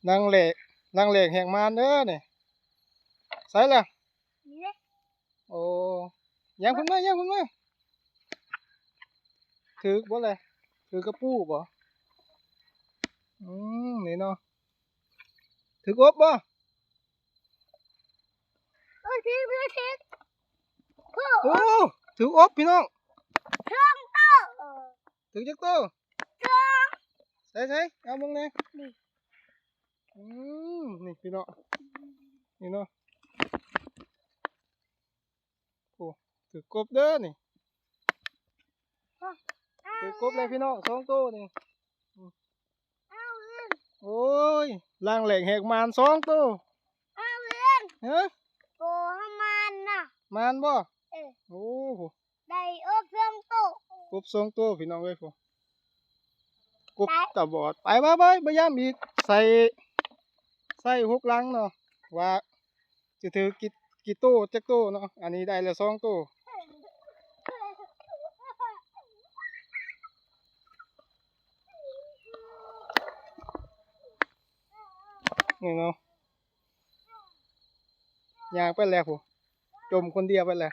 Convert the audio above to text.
ນາງແຫຼກ ນາງແຫຼກແຮງມານເດີນີ້. ໃສລະ? ນີ້ເດ້. ໂອ້ ຍ່າງຂຶ້ນມາ ຍ່າງຂຶ້ນມາ. ຖືກບໍ່ລະ? ຖືກກະປູບໍ່? ອືມ ນີ້ເນາະ. ຖືກອົບບໍ່? ເອີ ຖືກ ຖືກ ຖືກ. ໂອ້ ໂອ້ ຖືກອົບພີ່ນ້ອງ ສອງໂຕ. ຖືກຈັກໂຕ? ສອງ. ໃສໆ ເອົາເບິ່ງແດ່. ນີ້ ອືມ ນີ້ພີ່ນ້ອງ ນີ້ເນາະ. ໂອ້ ຖືກກົບເດີນີ້. ຖືກກົບແລ້ວພີ່ນ້ອງ ສອງໂຕນີ້. ໂອ້ຍ ນາງແຫຼກແຮງມານສອງໂຕ. ຮະ? ໂຕເຮົາມານນະ. ມານບໍ່? ເອີ. ໂອ້ໂຫ ໄດ້ອົບສອງໂຕ. ກົບສອງໂຕພີ່ນ້ອງເອີຍ. ກົບຕາບອດ. ໄປໆໆ ບໍ່ຢ້ານອີກ. ໃສ່ ໃສ່ຫົກຫຼັງເນາະ ວ່າຊິຖືກ ກິ ກິໂຕຈັກໂຕເນາະ. ອັນນີ້ໄດ້ແລ້ວສອງໂຕ. ນີ້ເນາະ ຍ່າງໄປແລ້ວພຸ້ນ ຈົ່ມຄົນດຽວໄປແລ້ວ.